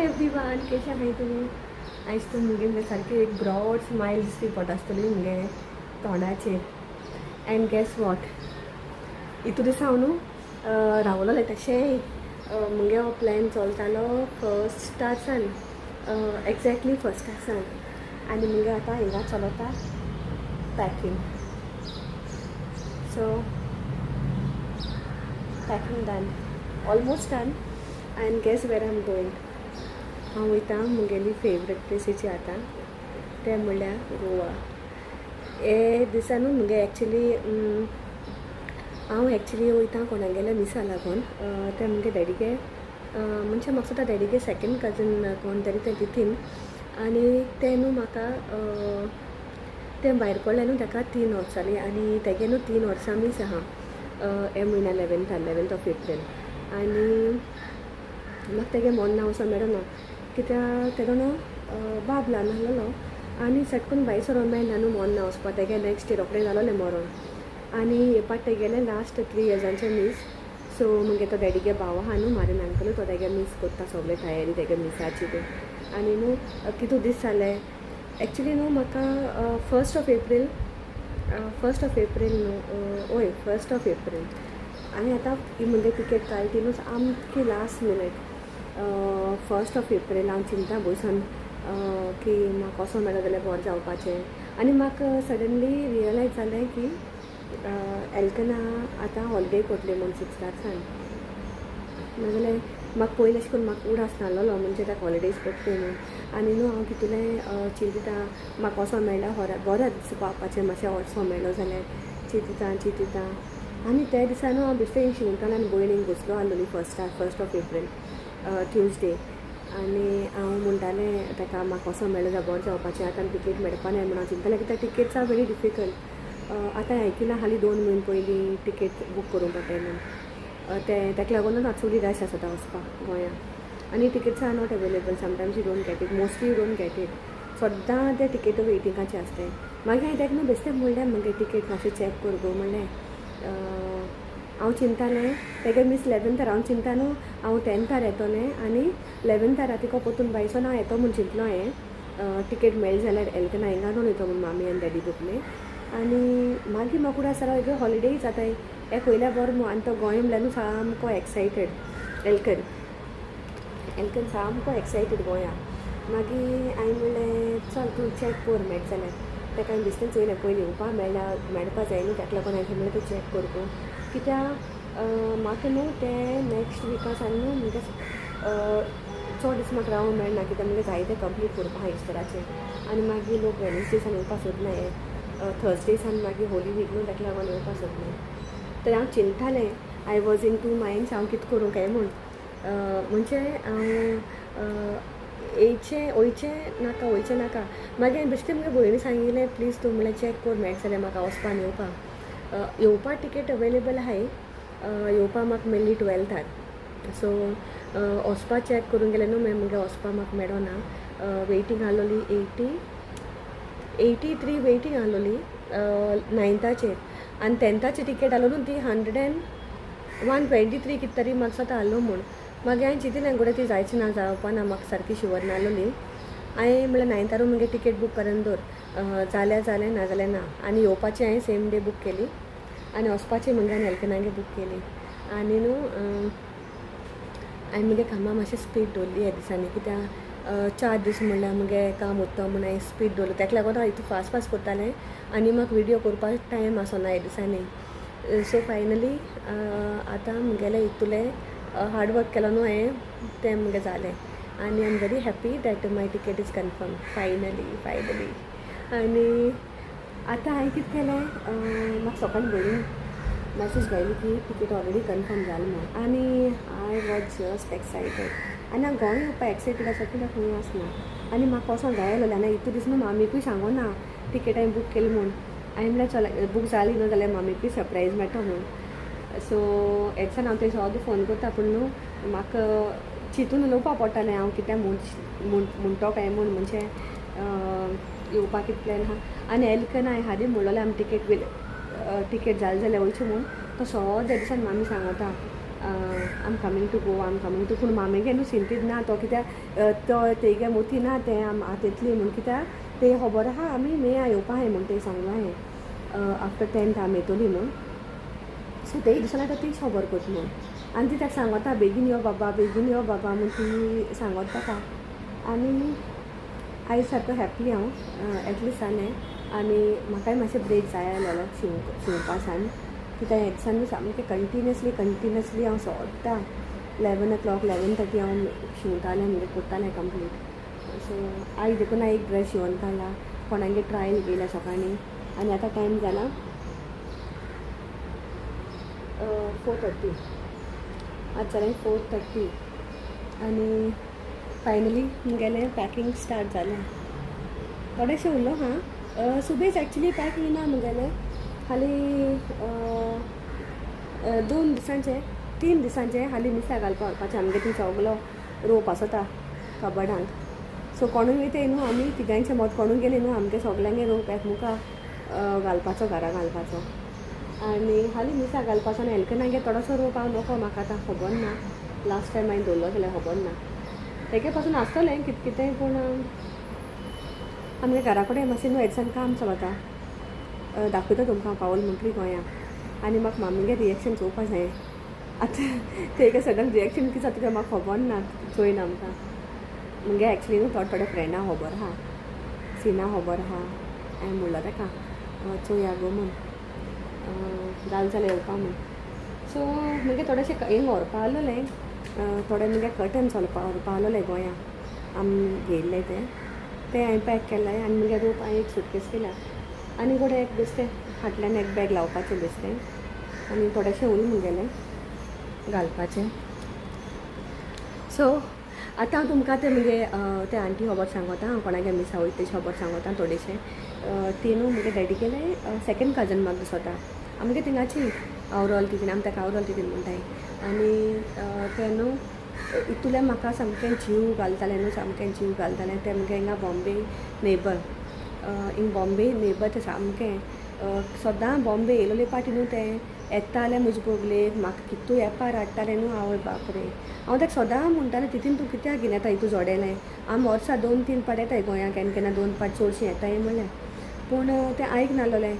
Everyone, केशे आहाय तुमी? आयज तूं मुगे सारकी एक ब्रॉड स्मायल दिसती पडटा आसतली मुगे तोंडाचेर. अँड गेस what, इतू दिसा हांव न्हू रावलोलें तशें. मुगे हो प्लॅन चलतालो फर्स्टासान, एक्झॅक्टली फर्स्टासान. आनी मुगे आतां हिंगा चलता packing. So packing done, almost done, and guess where I am going? हांव वयता मुगेली फेवरेट प्लेसीची आतां, तें म्हणल्यार गोवा. हे दिसा न्हू मुगे एक्चुली हांव एक्चुली वयता कोणागेल्या मिसा लागून. तें मुगे डॅडीगे, म्हणजे म्हाका सुद्दां डॅडीगे सेकंड कजन कोण तरी तें तितीन. आनी तें न्हू म्हाका तें भायर पडलें न्हू ताका 3 वर्सां जालीं आनी तेगे न्हू 3 वर्सां मीस आहा हे म्हयन्या 11थार, 11th of April. आनी म्हाका तेगे मोन्ना वचोन मेळना, कित्याक तेजो न्हू बाब ल्हान आसलेलो आनी सटकून भायर सरोन मेळना न्हू मोन्ना वचपा. तेगे नेक्स्ट इयर रोखडें जालोलें मरोण आनी हे पाट तेगेलें लास्ट 3 इयर्सांचें मीस. सो मुगे तो डॅडीगे भाव आहा न्हू, मारीन अंकल, तो तेगे मीस करता, सगळे तयारी तेगे मिसाची ते. आनी न्हू कितू दीस जाले एक्चुली न्हू म्हाका 1st of April, 1st of April न्हू, हय, 1st of April. आनी आतां ही मुगे टिकेट काडली ती न्हू सामकी last minute, 1st of April. हांव चिंता बसून की म्हाका कसो मेळो जाल्यार बरें जावपाचें. आनी म्हाका सडनली रियलायज जालें की एल्कना आतां हॉलिडे पडली म्हूण सिक्स्थासान. नाजाल्यार म्हाका पयलीं अशें करून म्हाका उडास नासलेलो, म्हणजे ताका हॉलिडेज पडटली न्हू. आनी न्हू हांव कितलें चिंतता, म्हाका वचों मेळ्ळ्यार होरा बरें दिसता पावपाचें, मातशें वचों मेळ्ळो जाल्यार. चिंतता चिंतता आनी त्या दिसा न्हू हांव बेश्टें शिंवतालें आनी भयणीक बसलो आसलोली फर्स्टाक, 1st of April, Tuesday. आनी हांव म्हणटालें ताका, म्हाका वचों मेळ्ळें जाल्यार बरें जावपाचें, आतां टिकेट मेळपा नाय म्हणून हांव चिंततालें, कित्याक टिकेट्स are very difficult. आतां आयकिलां हालीं 2 म्हयने पयलीं टिकेट बूक करूंक पडटाय म्हूण. तें ताका लागूनच आतां सगळी रश आसता वचपाक गोंया आनी tickets are not available. Sometimes you don't get it, mostly you don't get it. सद्दां ते टिकेट वेटिंगाचे आसताय. मागीर हांवें ताका न्हू बेश्टें म्हणलें, मुगे टिकेट मातशें चॅक कर गो म्हणलें. हांव चिंतालें तेगे मीस 11थार. हांव चिंता न्हू हांव 10थार येतोलें आनी 11थार रातीको परतून भायसोन हांव येतो म्हूण चिंतलो हांवें, टिकेट मेळ्ळी जाल्यार एल्कना हिंगा दोन वयतो म्हूण मामी आनी डॅडी बुकले. आनी मागीर म्हाका उडास जालो, हॉलिडेज जाताय, एक वयल्या बरो मू. आनी तो गोंय म्हणल्यार न्हू सामको एक्सायटेड, एल्कन, एल्कन सामको एक्सायटेड गोंया. मागीर हांवें म्हणलें, चल तूं चॅक कर, मेळटा जाल्यार. ताका हांवें बेश्टें चोयलें पयलीं, येवपा मेळ्ळ्या मेळपा जाय न्हू, ताका लागून हांवें म्हणलें तूं चॅक कर गो, कित्याक म्हाका न्हू तें नेक्स्ट विका सान न्हू म्हणजे चड दीस म्हाका रावूंक मेळना, कित्याक म्हणजे जायते कंप्लीट करपा आहा इस्टराचें. आनी मागीर लोक वेनसडे सान येवपा सोदनाय, थर्सडे सान मागीर होली वीक न्हू, ताका लागून येवपा सोदनाय. तर हांव चिंतालें, I was in two minds, हांव कितें करूं काय म्हूण. म्हणजे हांव येयचें वयचें नाका, वयचें नाका. मागीर हांवें बेश्टें मुगे भयणी सांगिल्लें, प्लीज तूं म्हणल्यार चॅक कर, मेळटा जाल्यार म्हाका वचपा येवपा. येवपा टिकेट अवेलेबल आहाय. येवपा म्हाका मेळ्ळी 12थार. सो वचपा चॅक करूंक गेलें न्हू मुगे वचपा म्हाका मेळना. वेटींग आसलोली 80, 83 वेटींग आसलोली 9थाचेर आनी 10थाची टिकेट आसलो न्हू ती 101, 123 कितें तरी म्हाका दिसता आसलो म्हूण. मागीर हांवें चिंतिलें, गोडे ती जायची ना, जावपा ना, म्हाका सारकी शुवर नासलोली. हांवें म्हणल्यार 9थारू मुगे टिकेट बूक करून दवर, जाल्यार जालें, ना जाल्यार ना. आनी येवपाची हांवें सेम डे बूक केली आनी वचपाची मुगे आनी एल्कनागे बूक केली. आनी न्हू हांवें मुगे कामां मातशें स्पीड दवरली ह्या दिसांनी, कित्याक 4 दीस म्हणल्यार मुगे काम उत्तो म्हूण हांवें स्पीड दवरलें. ताका लागून हांव इतू फास्ट फास्ट करतालें आनी म्हाका विडियो करपाक टायम आसना ह्या दिसांनी. सो फायनली आतां मुगेलें इतुलें हार्ड वर्क केलो न्हू हांवें, तें मुगे जालें आनी I am very happy that my ticket is confirm finally, finally. आनी आतां हांवें कितें केलें, म्हाका सकाळीं भयणीन मॅसेज घायली की टिकेट ऑलरेडी कन्फर्म जाली म्हूण आनी I was just excited. आनी हांव गोंय येवपा एक्सायटेड आसा कित्याक खंय आसना आनी म्हाका वचोंक जाय आसलेलें. आनी इतू दीस न्हू मामीकूय सांगो ना टिकेट हांवें बूक केली म्हूण. हांवें म्हणल्यार चल, बूक जाली न्हू जाल्यार मामीकूय सरप्रायज मेळटा म्हूण. सो एदिसान हांव थंय सद्दां फोन करता, पूण न्हू म्हाका चिंतून उलोवपा पडटालें हांव कितें म्हूण म्हणटो काय म्हूण, म्हणजे येवपाक कितें प्लॅन आहा. आनी एल्कन हांवें हाली म्हणलोलें आमी टिकेट टिकेट जालें जाल्यार वयचें म्हूण. तो सद्दां दिसान मामी सांगता. I am coming to Goa, I am coming to. पूण मामेगे न्हू सिंतीद ना तो, कित्याक तो तेगे मोती ना तें आम आतां येतली म्हूण, कित्याक ते खबर आहा आमी मेया येवपा आहाय म्हूण ते सांगलां हांवें, आफ्टर 10th आमी येतोली म्हूण. सो ते दिसोना आतां ती खबर करता म्हूण, आनी ती ताका सांगता बेगीन यो बाबा, बेगीन यो बाबा म्हूण ती सांगता ताका. आनी आयज सारको हॅप्पी हांव, एटलिस्ट जालें. आनी म्हाकाय मातशें ब्रेक जाय आसलेलो शिंवपा सान, कित्याक हे दिसांनी सामकें कंटिन्युअसली कंटिन्युअसली हांव सोडटा 11 o'clock 11:30 हांव शिंवतालें, म्हणजे करतालें कंप्लीट. सो आयज देखून हांव एक ड्रेस शिंवोन काडला, कोणागे ट्रायल घेयला सकाळीं. आनी आतां टायम जाला 4:30, आतां जालें 4:30. आनी फायनली मुगेलें पॅकिंग स्टार्ट जालें. थोडेशें उरलो हां सुबेज एक्चुली पॅकिंग ना मुगेलें, खाली 2 दिसांचें 3 दिसांचें हाली मिरसां घालपा व्हरपाचें. आमगे थंय सगलो रोप आसता कबडांक. सो कोणूय वयताय न्हू, आमी तिगांयचें मत कोणूय गेले न्हू, आमगे सगल्यांगे रोप एक मुखार घालपाचो, घरा घालपाचो. आनी हाली मिरसां घालपाचो. आनी एलकनागे थोडोसो रोप हांव नको, म्हाका आतां खबर ना, लास्ट टायम हांवें दवरलो जाल्यार खबर ना, तेगे पासून आसतलें कितें कितें. पूण आमगे घरा कडेन मातशें न्हू हेडसान काम चलता, दाखयता तुमकां पावल म्हणटली गोंया. आनी म्हाका मामीगे रिएक्शन चोवपा जाय आतां, तेगे सडन रिएक्शन कितें जाता तें म्हाका खबर ना, चोयन आमकां. मुगे एक्चुली न्हू थोडे थोडे फ्रेंडां खबर आहा, सिना खबर आहा, हांवें म्हणलो ताका चोया गो म्हूण, जालें जाल्यार येवपा म्हूण. सो मुगे थोडेशें हिंग व्हरपा आसलेलें, थोडे मुगे कर्टन्स व्हरपा आसलेलें गोंया, आमी घेयल्लें तें, तें हांवें पॅक केलें. आनी मुगे रोप हांवें एक सुटकेस केल्या, आनी थोडें एक बेश्टें फाटल्यान एक बॅग लावपाचें बेश्टें, आनी थोडेशें उरलें मुगेलें घालपाचें. सो आतां हांव तुमकां तें मुगे ते आंटी खबर सांगता, हांव कोणागे मिसा वयता तेजी खबर सांगता थोडेशें. ती न्हू मुगे डॅडीगेलें सेकेंड कजन म्हाका दिसता, आमगे थिंगाची आवरोल तितीन, आमी ताका आवरोल तितीन म्हणटाय. आनी तें न्हू इतुलें म्हाका सामकें जीव घालतालें न्हू, सामकें जीव घालतालें तें. मुगे हिंगा बॉम्बे नेबर, हिंग बॉम्बे नेबर, तें सामकें सदां बॉम्बे येयलोले पाटी न्हू तें येतालें म्हजे बगलेक, म्हाका कितू एपार हाडटालें न्हू, आवय बापरे. हांव ताका सदां म्हणटालें तितून तूं कित्याक घेवन येता हितू जोडेलें, आमी वर्सा 2-3 पाट येताय गोंया, केन्ना केन्ना 2 पाट चडशीं येताय म्हणलें. पूण तें आयक नासलेलें,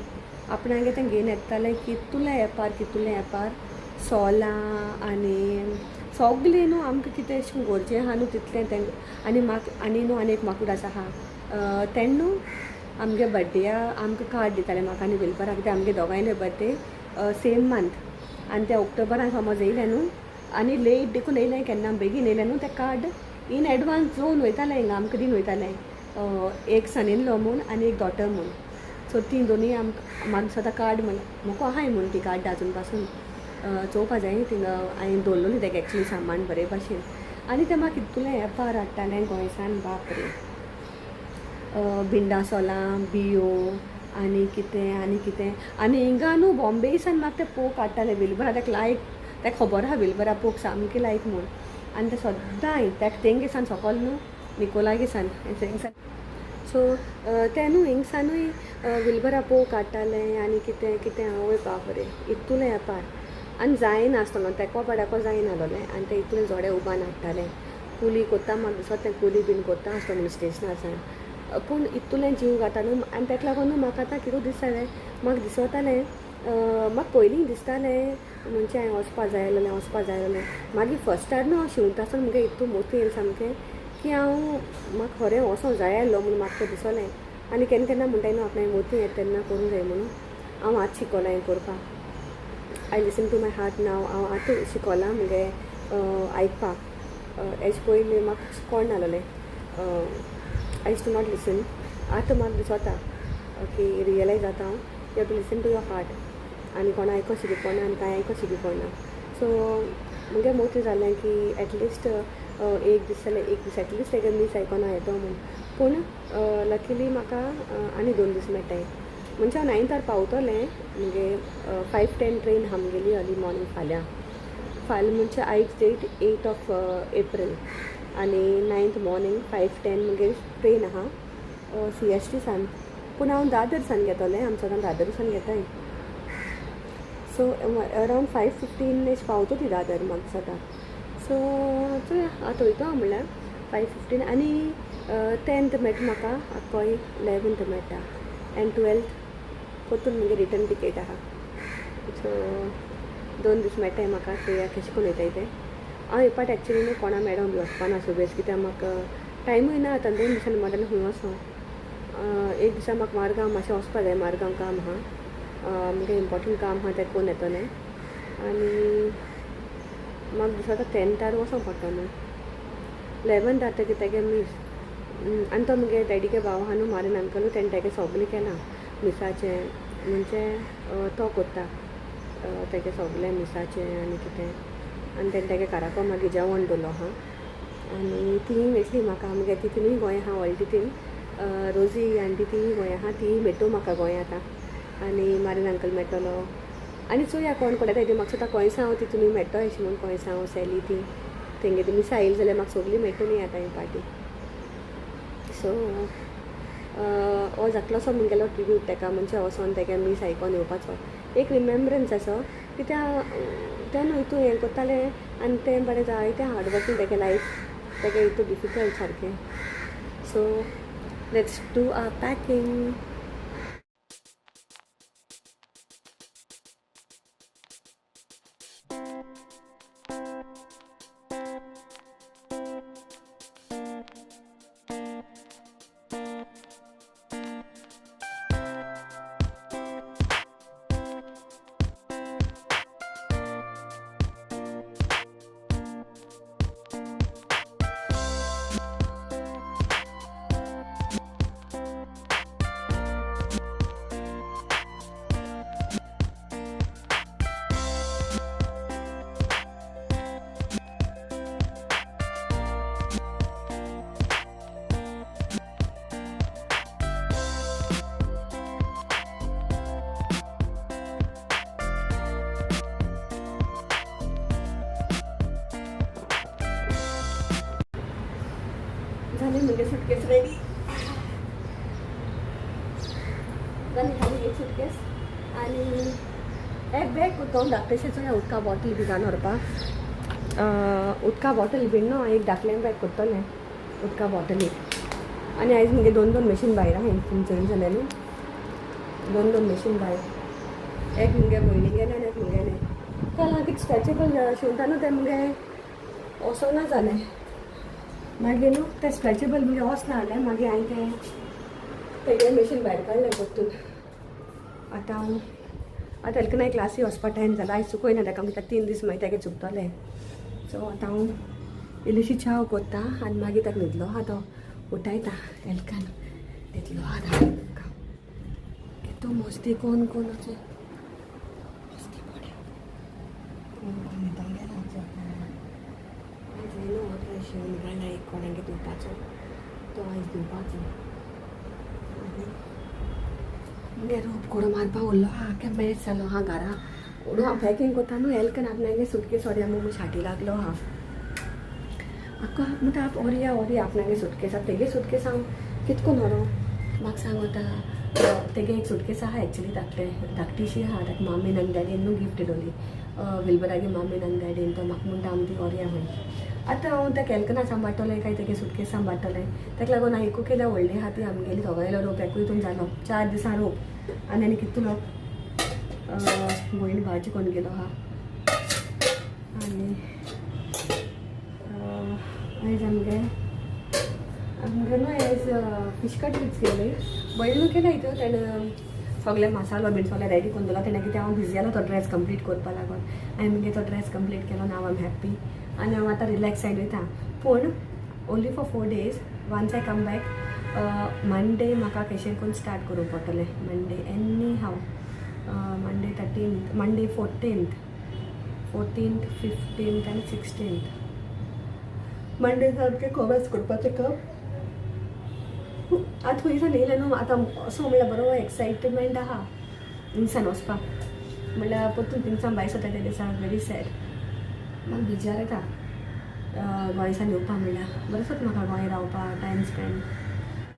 आपणागे तें घेवन येतालें कितुलें एपार, कितुलें एपार सोलां आनी सगलें न्हू आमकां कितें अशें गरजें आहा न्हू तितलें तें. आनी म्हाका आनी न्हू आनी एक माकूड आसा आहा, तेन्ना न्हू आमगे बड्डेया आमकां कार्ड दितालें म्हाका आनी विलबराक, कित्याक आमगे दोगांयले बड्डे सेम मंथ. आनी ते ऑक्टोबरान समज येयलें न्हू, आनी लेट देखून येयलें, केन्ना बेगीन येयलें न्हू, तें कार्ड इन एडवांस जोवन वयतालें हिंगा आमकां दिवन वयतालें, एक सन इन लॉ म्हूण आनी एक डॉटर म्हूण. सो तीं दोनूय आमकां म्हाका दिसता कार्ड म्हाका आहाय म्हूण ती कार्ड आजून पासून चोवपा जाय, थिंगा हांवें दवरलोली तेका एक्चुली सामान बरे भाशेन. आनी तें म्हाका इतलें एपार हाडटालें गोंयसान, बापरे, भिंडा सोलां बियो आनी कितें आनी कितें. आनी हिंगा न्हू बॉम्बेसान म्हाका तें पोक हाडटालें विलबरा, ताका लायक, ताका खबर आहा विलबरा पोक सामकें लायक म्हूण. आनी तें सद्दां ताका तेंगे सान सोकोल न्हू निकोलागे सान हिंगसान. सो तें न्हू हिंगसानूय विलबरा पोक हाडटालें आनी कितें कितें, आवय बापरे इतुलें एपार. आनी जायनासतलो तेको पाडाको जायनासलोलें, आनी तें इतलें जोडे उबान हाडटालें, कुली कोत्ता म्हाका दिसता तें कुली बीन कोत्ता आसतो म्हणून स्टेशनार सान. पूण इतुलें जीव घाता न्हू, आनी ताका लागून न्हू म्हाका आतां कितें दिसतालें, म्हाका दिसतालें, म्हाका पयलीं दिसतालें म्हणजे हांवें वचपा जाय आसलेलें, वचपा जाय आसलेलें. मागीर फस्टार न्हू हांव शिंवता आसतना मुगे इतू मोती येयलें सामकें की हांव म्हाका खरें वचों जाय आसलो म्हूण म्हाका तें दिसलें. आनी केन्ना केन्ना म्हणटाय न्हू आपणाक मोती येता तेन्ना करूंक जाय म्हणून, हांव आतां शिकोलां हें करपाक. I listen to my heart now, हांव आतां शिकोलां मुगे आयकपाक, हेजे पयलीं म्हाका कोण नासलेलें, I used to not listen. आतां म्हाका दिसता की रियलायज जाता हांव, you have to listen to your heart. आनी कोणा आयको शिकी पडना आनी कांय आयको शिकी पडना. सो मुगे मोती जालें की एटलिस्ट एक दीस जाल्यार एक दीस एटलिस्ट तेगे मीस आयकोन हांव येतो म्हूण. पूण लकीली म्हाका आनी 2 दीस मेळटाय, म्हणजे हांव 9थार पावतलें. मुगे 5:10 ट्रेन आमगेली अर्ली मॉर्निंग फाल्यां, फाल्यां म्हणजे आयज डेट 8 ऑफ एप्रील, आनी 9th morning 5:10 मुगे ट्रेन आहा CST सान. पूण हांव दादर सान घेतोलें, आमचो सदां दादर सान घेताय. सो अरावंड 5:15 एश पावतो ती दादर म्हाका दिसता. सो चोया आतां वयतो हांव म्हणल्यार 5:15 आनी 10th मेळटा म्हाका, आक्कोय 11th मेळटा एंड 12th परतून मागीर रिटर्न टिकेट आहा. सो 2 दीस मेळटाय म्हाका. चोया कशें करून वयताय तें. हांव हे पाट एक्चुली न्हू कोणा मॅडम बी वचपाना सो बेस कित्याक म्हाका टायमूय ना आतां. 2 दिसांनी मदीं खंय वचों. एक दिसा म्हाका मारगांव मातशें वचपा जाय, मारगांव काम आहा, मुगे इम्पोर्टंट काम आहा तें कोन्न येतलें. आनी म्हाका दिसता आतां 10थार वचों पडटलो न्हू, 11th आतां तेगे मीस. आनी तो मुगे डॅडीगे भाव आहा न्हू मारीन अंकलू, तेणें तेगे सगलें केलां मिसाचें, म्हणजे तो कोत्ता तेगे सगलें मिसाचें आनी कितें. आनी तेणें तेगे काराको मागीर जेवण दवरलो आहा. आनी तीं मेटली म्हाका, मुगे तितूनय गोंय आहा व्हडली तितून रोजी आनी तीय गोंय आहा, तीय मेट्टो म्हाका गोंय आतां. आनी मारीन अंकल मेळटलो आनी चोया कोण कोण येता. म्हाका सुद्दां कोयसांव तितूनय मेळटो अशें म्हूण, कोयसांव सॅली ती तेंगे ती मिसा येयली जाल्यार म्हाका सगळीं मेळटली आतां ही पार्टी. सो हो जातलोसो मुगेलो ट्रिब्यूट तेका, म्हणजे वचोन तेगे मीस आयकोन येवपाचो एक रिमेम्ब्रन्स असो. कित्याक तें न्हू हितू हें कोत्तालें आनी तें बरें जायतें हार्ड वर्कींग तेगे लायफ तेगे हितू डिफिकल्ट सारकें. So let's do our packing. झाली म्हणजे सुटकेस रेडी झाली. झाली एक सुटकेस आनी एक बॅग कोत्ता धाकटेशेचो उदका बॉटल बी घालून व्हरपाक. उदका बॉटल बीन न्हू एक धाकलें बॅग कोत्तलें उदका बॉटलीक. आनी आयज मुगे 2 2 मशीन भायर आहाय तुमचें जालें न्हू, 2 2 मशीन भायर, एक मुगे भयणी गेलें आनी एक मुगेलें. काल हांव कितें स्ट्रेचेबल शिंवता न्हू तें मुगे वचना जालें. मागीर न्हू तें स्ट्रेचेबल मुगे वचना जालें, मागीर हांवें तें तेगेलें मशीन भायर काडलें परतून. आतां हांव आतां एलकनाय क्लासी वचपा टायम जाला, आयज चुकयना ताका कित्याक 3 दीस मागीर तेगे चुकतलें. सो आतां हांव इल्लीशी च्या कोत्ता आनी मागीर ताका न्हिदलो आहा तो उठायता एलकान न्हिदलो आहा ताका. तो मस्ती कोण कोण अशें मस्ती पडे कोण कोण न्हिदोंक गेला. आयज न्हू हो ड्रेस शिवून काडला एक कोणागे दिवपाचो, तो आयज दिवपाचो. आनी मुगे रोप कोडो मारपाक उरलो आहा, आख्या मॅच जालो आहा घरा. उडो हांव पॅकींग कोत्ता न्हू एलकन आपणागे सुटकेस व्हरया म्हूण शाटी लागलो आहा. आक्का म्हणटा आप व्हरया व्हरया आपणागे सुटकेस. आतां तेगे सुटकेस हांव कितको व्हरों म्हाका सांग. आतां तेगे एक सुटकेस आहा एक्चुली धाकटे धाकटीशी आहा, ताका मामीन आनी डॅडीन न्हू गिफ्ट दिलोली विल्बरागे मामीन आनी डॅडीन. तो म्हाका म्हणटा आमी ती व्हरया खंय. आतां हांव त्या एलकना सांबाळटलें काय तेगे सुटकेस सांबाळटलें, ताका लागून हांव एकू केल्या व्हडली आहा ती आमगेली दोगांयलो रोप एकूय हितून जालो 4 दिसां रोप. आनी आनी कितलो भयण भाजी कोण गेलो आहा. आनी आयज आमगे आमगे न्हू आयज फीश कटलेट्स केले भयण न्हू केल्या हितून. तेणें सगळे मसालो बीन सगळे रेडी करून दवरला तेणें, कित्याक हांव बिजी जालो तो ड्रेस कंप्लीट करपा लागून. हांवें मुगे तो ड्रेस कंप्लीट केलो आनी हांव आम हॅप्पी आनी हांव आतां रिलॅक्स जायन वयता. पूण only for 4 days. Once I come back Monday म्हाका कशें करून स्टार्ट करूंक पडटलें. Monday anyhow, Monday 13th, Monday 14th, 14th 15th आनी 16th Monday सारकें कॉमर्स करपाचें काम. आतां खंयसान येयलें न्हू आतां असो म्हणल्यार बरो एक्सायटमेंट आहा थिंगसान वचपाक, म्हणल्यार परतून थिंगसान भायर सरता त्या दिसा व्हेरी सॅड. म्हाका बिजार येता गोंयसान येवपा, म्हणल्यार बरें सोद म्हाका गोंय रावपाक टायम स्पेंड.